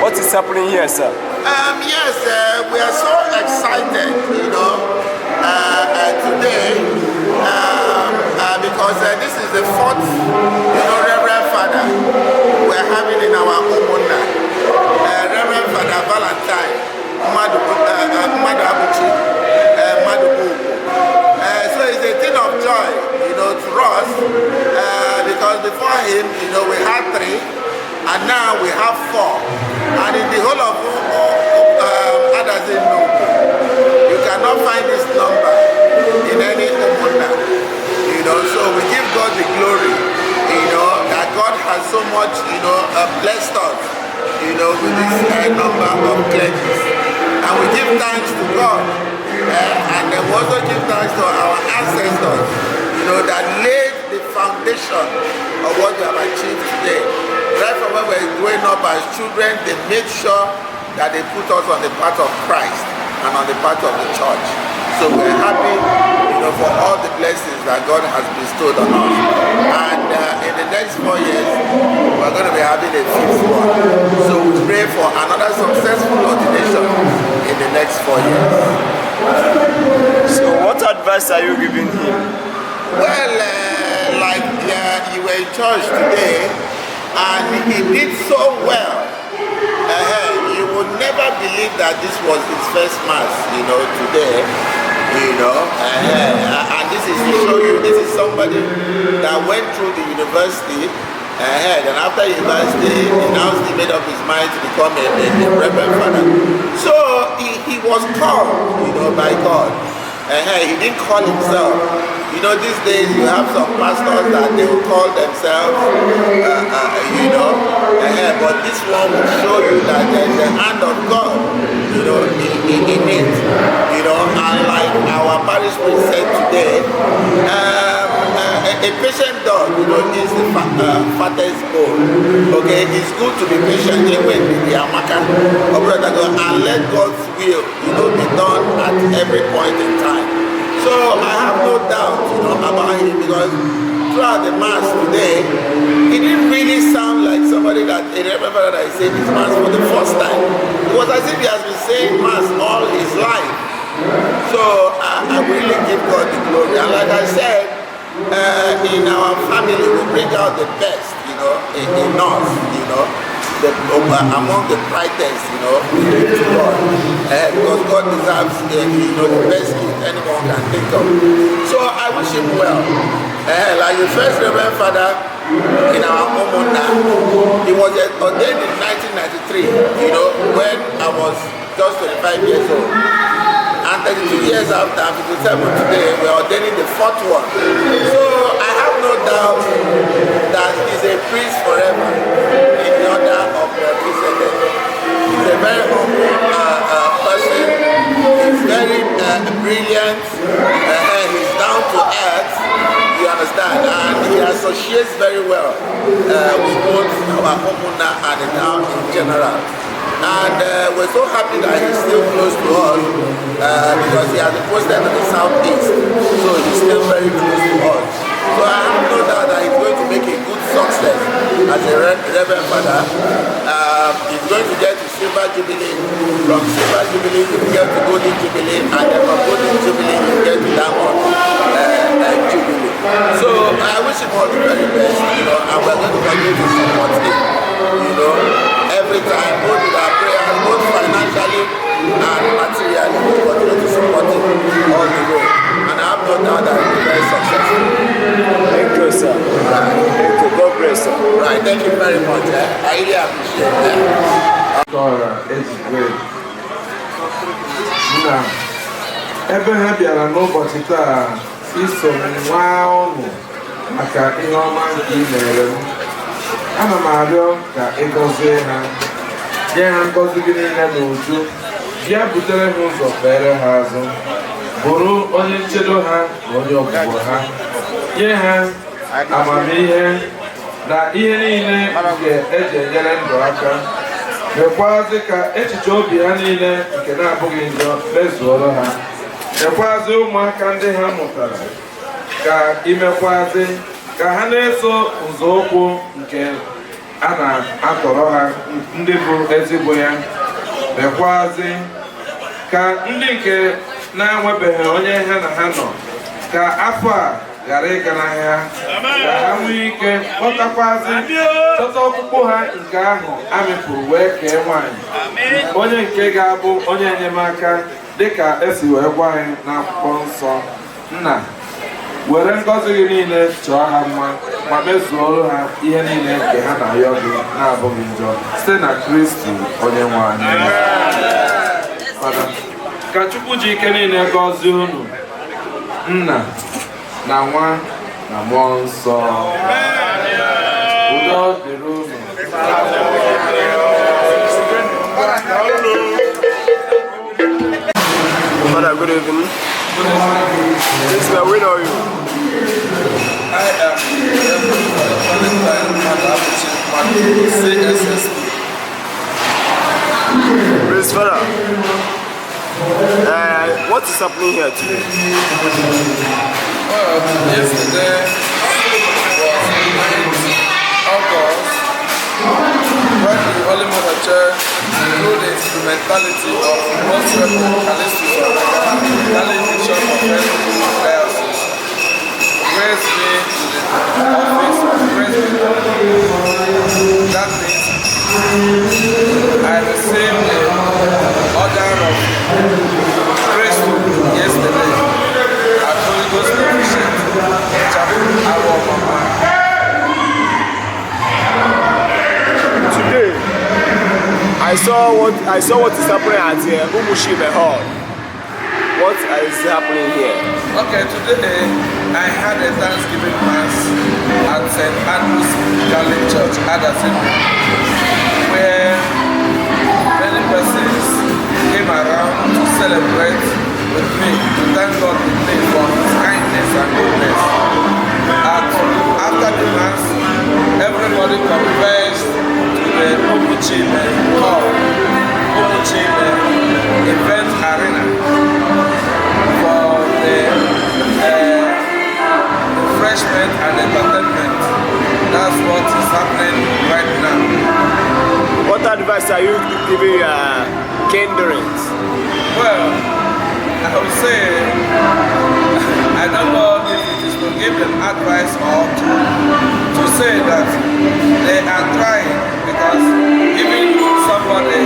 What is happening here, sir? Yes, we are so excited, today because this is the fourth, Reverend Father we're having in our Umunna. Reverend Father Valentine Madu Madubu. So it's a thing of joy, to us, because before him, we had three, and now we have four. And in the whole of Adazi Nnukwu, you cannot find this number in any Umunna. So we give God the glory, that God has so much, blessed us, with this number of clergies. And we give thanks to God. And then we also give thanks to our ancestors, that laid the foundation of what we have achieved today. Right from when we were growing up as children, they made sure that they put us on the path of Christ and on the path of the church. So we're happy, for all the blessings that God has bestowed on us. And in the next 4 years, we're going to be having a fifth one. So we pray for another successful ordination in the next 4 years. So, what advice are you giving him? Well, like you were in church today, and he did so well. You would never believe that this was his first mass, today. And this is to show you this is somebody that went through the university ahead, and after university, he now still made up his mind to become a reverend father. So he was called, by God. He didn't call himself. These days you have some pastors that they will call themselves, but this one will show you that there is the hand of God, in it. And like our parish priest said today, a patient dog, is the fattest bone. Okay, it's good to be patient even with the amaka, and let God's will, be done at every point in time. So I have no doubt, about him, because throughout the mass today, he didn't really sound like somebody that a reverend father that is saying this mass for the first time. It was as if he has been saying mass all his life. So I really give God the glory. And like I said, in our family, we bring out the best, in us, among the brightest, we give to God. Because God deserves, the best gift anyone can think of. So I wish him well. Like the first Reverend Father in our Umunna, he was ordained in 1993, when I was just 25 years old. And 32 years after, I'm 57 today, we're ordaining the fourth one. So I have no doubt that he's a priest forever in the order of Melchizedek. He's a very humble person. He's very brilliant. He's down to earth. You understand? And he associates very well with both our Umunna and the town in general. And we're so happy that he's still close to us because he has been posted to the southeast. So he's still very close to us. So I have no doubt that he's going to make a good success as a Reverend Father. He's going to get to Silver Jubilee. From Silver Jubilee, he will get to Golden Jubilee. And then from Golden Jubilee, he will get to Diamond Jubilee. So I wish him all the very best, and we're going to continue to support him, every time, both with our prayers, both financially and materially, we continue to support him all the way. And I have no doubt that he will be very successful. Thank you, sir. Thank you. God bless, sir. Right, thank you very much. Eh? I really appreciate it. Dọra Ezigwe na ebe ha bịara n'ụbọchị taa iso m nwa ọṅụ maka ihe ọma nke ị mere m. Ana m arịọ ka ị gọzie ha, nye ha ngọzi gị niile n'uju, bịa butere ha ụzọ, fere ha azụ, bụrụ onye nchedo ha na onye ọgwụgwọ ha, nye ha amamihe na ihe niile nke eji enyere ndụ aka, mekwazị ka echiche obi ha niile nke na-abụghị njọ mezuoro ha, mekwazị ụmụaka ndị ha mụtara ka imekwazị ka ha na-eso nzọụkwụ nke a na-atọrọ ha ndị bụ ezigbo ya, mekwazị ka ndị nke na-enwebeghị onye ha na ha nọ ka afọ a ghara ịga n'ahịa, ka ha nwee ike kpọtakwazị chọta ọkpụkpụ ha nke ahụ amịpụrụ wee kee nwaanyị onye nke ga-abụ onye enyemaka dịka esi wee gwa anyị n'akwụkwọ nsọ. Nna, were ngọzi gị niile chọọ ha mma ma mezuoro ha ihe niile nke ha na-ayọ gị na-abụghị njọ, site na Kristi onye nwe anyị. Fada, ka Chukwu ji ike niile gọzie unu, Nna na Nwa na Mmụọ Nsọ. Udo dịrị unu. Father, good evening. This is where are you? I am Reverend Father CSSP. Please, Father, what is happening here today? Well, yesterday was 9th August, when the Holy Mother Church, through the instrumentality of Most Reverend Callistus Onaga, Catholic Bishop of Enugu Diocese, raised me to the office of President. That means I received the order of priesthood yesterday at Holy Ghost Novitiate Chapel, Awo Mama. Today, I saw what is happening at the Umuchime Hall. What is happening here? Okay, today I had a Thanksgiving Mass at St. Andrew's Catholic Church, Adazi-Nnukwu, where many persons came around to celebrate with me, to thank God with me for His kindness and goodness. And after the Mass, everybody converged to the Umuchime Hall, Umuchime Event Arena, for the refreshment and entertainment. That's what is happening right now. What advice are you giving kindreds? Well, I would say, I don't know if it is to give them advice or to say that they are trying, because giving somebody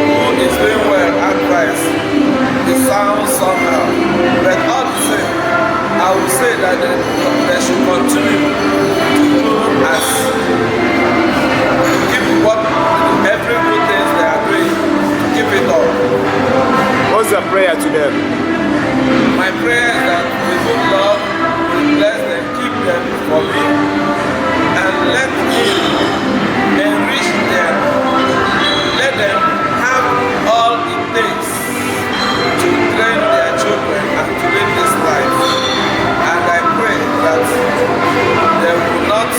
who is doing well advice, it sounds somehow. But all the same, I would say that they should continue to do as to keep what every good things they are doing, to keep it up. What's your prayer to them? My prayer is that the good Lord will bless them, keep them for me, and let Him enrich them. Let them have all it takes to train their children and to live this life. And I pray that they will not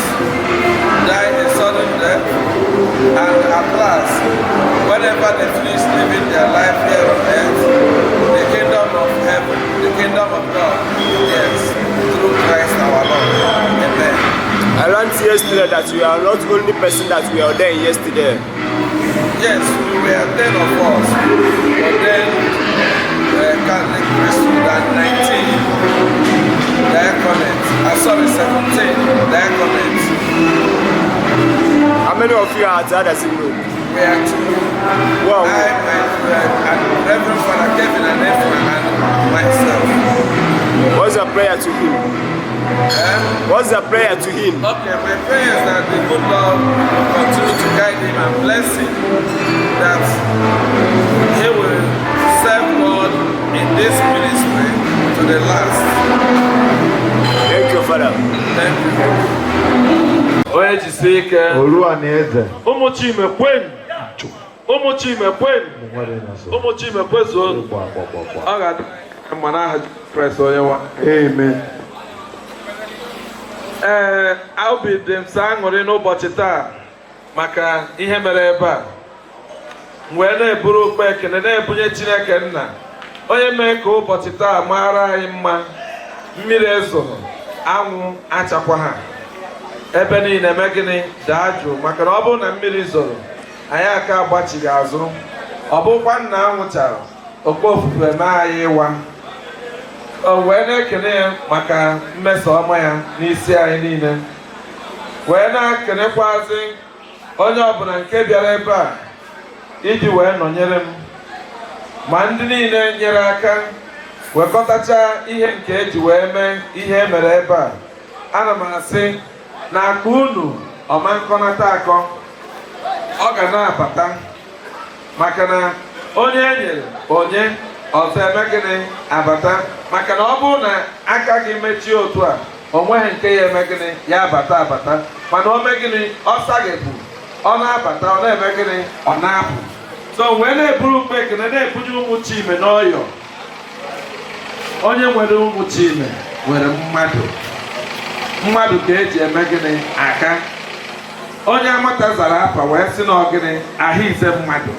die a sudden death, and at last, whenever they finish living their life here on earth, the kingdom of heaven, the kingdom of God, yes, through Christ our Lord. Amen. I learned yesterday that you are not the only person that we ordained yesterday. Yes, we were 10 of us ordained Catholic priesthood and 19 diaconate. Sorry, 17 diaconate. How many of you are at Adazi-Nnukwu? We are two. Wow. I, my and Reverend Father Kevin and Ephraim and myself. What's your prayer to him? What's your prayer to him? Okay, my prayer is that the good Lord will continue to guide him and bless him, that he will serve God in this ministry to the last. Thank you, Father. Thank you. Onye jisie ike. Olúwa ni eze. Ụmụ Chime kwenu, ụmụ Chime kwenu, ụmụ Chime kwezuo. Ọ ga-adị mma n'aha Kraịst onye nwe. Amen. Ee, obi dị m sọ aṅụrị n'ụbọchị taa maka ihe mere ebe a. M wee na-eburu ụkpa ekene na-ebunye Chineke nna, onye mee ka ụbọchị taa mara anyị mma. Mmiri ezoghị, anwụ achakwa, ha ebe niile eme gịnị, daa jụụ, maka na ọ bụrụ na mmiri zoro, anyị aka agbachighị azụ. Ọ bụkwa nna anwụ chara, okpe ofufe mee anyị ịwa. O wee na-ekene ya maka mmeso ọma ya n'isi anyị niile, wee na-ekenekwazi onye ọbụla nke bịara ebe a iji wee nọnyere m, ma ndị niile nyere aka wekọtacha ihe nke eji wee mee ihe e mere ebe a. Ana m asị na akpa unu ọma nkọnata akọ, ọ ga na-abata, maka na onye e nyere onye ọzọ eme gịnị, abata. Maka na ọ bụrụ na aka gị mechie otu a, o nweghị nke ya eme gịnị, ya abata abata. Mana o mee gịnị, ọ saghepụ, ọ na-abata, ọ na-eme gịnị, ọ na-apụ. So wee na-eburu ukpe ekene na-ebunye ụmụ Chime n'ọyọ. Onye nwere ụmụ Chime nwere mmadụ. Mmadụ ka eji eme gịnị, aka. Onye amata zara afa wee sị na ọ gịnị, ahụ ize mmadụ.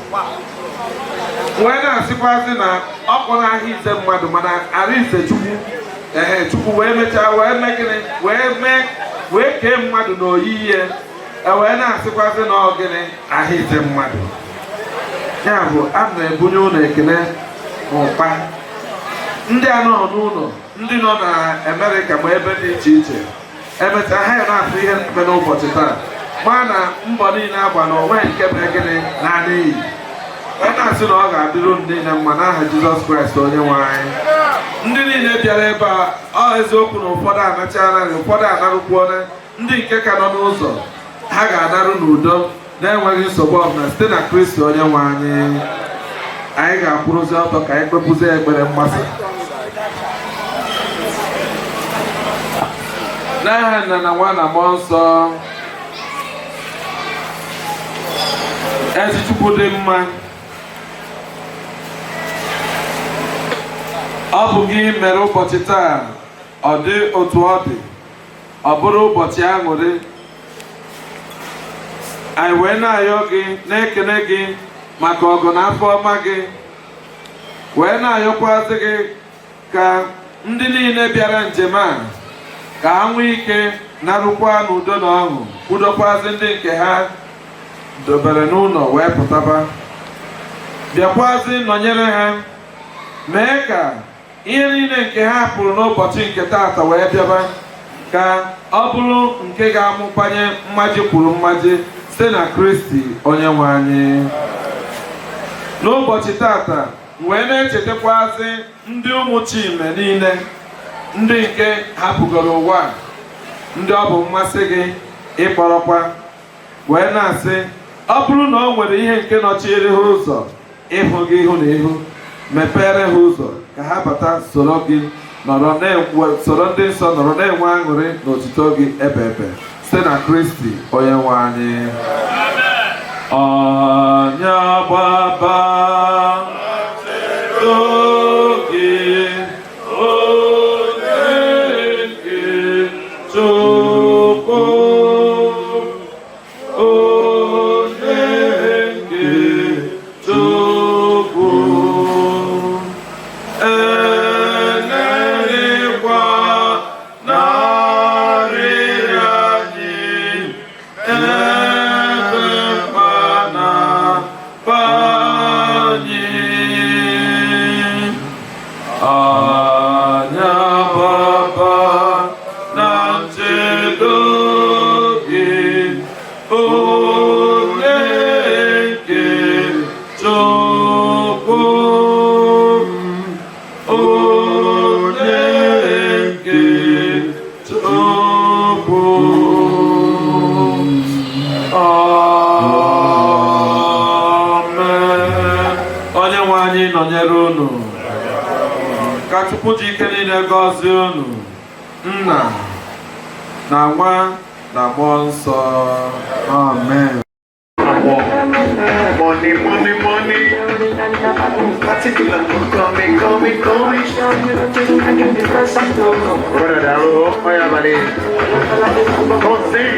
Wee na-asịkwazị na ọ kpọrọ ahụ ize mmadụ, mana arụ ize Chukwu. Ehe, Chukwu wee mechaa wee mee gịnị, wee mee, wee kee mmadụ n'oyiyi ya. E wee na-asịkwazị na ọ gịnị, ahụ ize mmadụ. Ya bụ, a na-ebunye ụlọ ekele n'ụkpa ndị a nọ n'ụlọ, ndị nọ na Amerịka ma ebe dị iche iche. Emechaa, ha ya na-afụ ihe na-eme n'ụbọchị taa, ma na mbọ niile agba na onwe nke mere gịnị, naanị iyi. Wee na-asị na ọ ga-adịrị unu niile mma n'aha Jizọs Kraịst onye nwe anyị. Ndị niile bịara ebe a, ọ eziokwu na ụfọdụ anachara, ụfọdụ anarụkwuona, ndị nke ka nọ n'ụzọ, ha ga-anarụ n'udo na-enweghị nsogbu ọbụla site na Kristi onye nwe anyị. Anyị ga-akwụrụzi ọtọ ka anyị kpepụzie ekpere mgbasa. N'aha Nna na Nwa na Mmụọ Nsọ. Ezi Chukwu dị mma, ọ bụ gị mere ụbọchị taa ọ dị otu ọ dị, ọ bụrụ ụbọchị aṅụrị. Anyị wee na-ayọ gị, na-ekene gị maka ọgụ na afọ ọma gị, wee na-ayọkwazị gị ka ndị niile bịara njem a ka ha nwee ike narụkwa n'udo na ọṅụ, kwudokwazị ndị nke ha dobere n'ụlọ wee pụtaba. Bịakwazị nọnyere ha, mee ka ihe niile nke ha pụrụ n'ụbọchị nke taata wee bịaba, ka ọ bụrụ nke ga-amụbanye mmaji kwuru mmaji site na Kristi onye nwe anyị. N'ụbọchị taata, wee na-echetakwazị ndị ụmụ Chime niile, ndị nke hapụgoro ụwa, ndị ọ bụ mmasị gị ịkpọrọkwa, wee na-asị ọ bụrụ na o nwere ihe nke nọchiere ha ụzọ ịhụ gị ihu na ihu, mepere ha ụzọ ka ha bata soro gị nọrọ na-enwe, soro ndị nsọ nọrọ na-enwe aṅụrị n'otuto gị ebe ebe site na Kristi onye nwe anyị. Onye gbaba oge onye nke Chukwu, onye nke Chukwu, eleghịkwa narịrị anyị ebe. Anyị nọnyere unu. Ka Chukwu ji ike niile gọzie unu, Nna na Nwa na Mmụọ Nsọ. Amen. Money, money, money. Particular, come, come, come. Brother daalụ, ọ ya abalị. Come on, sing.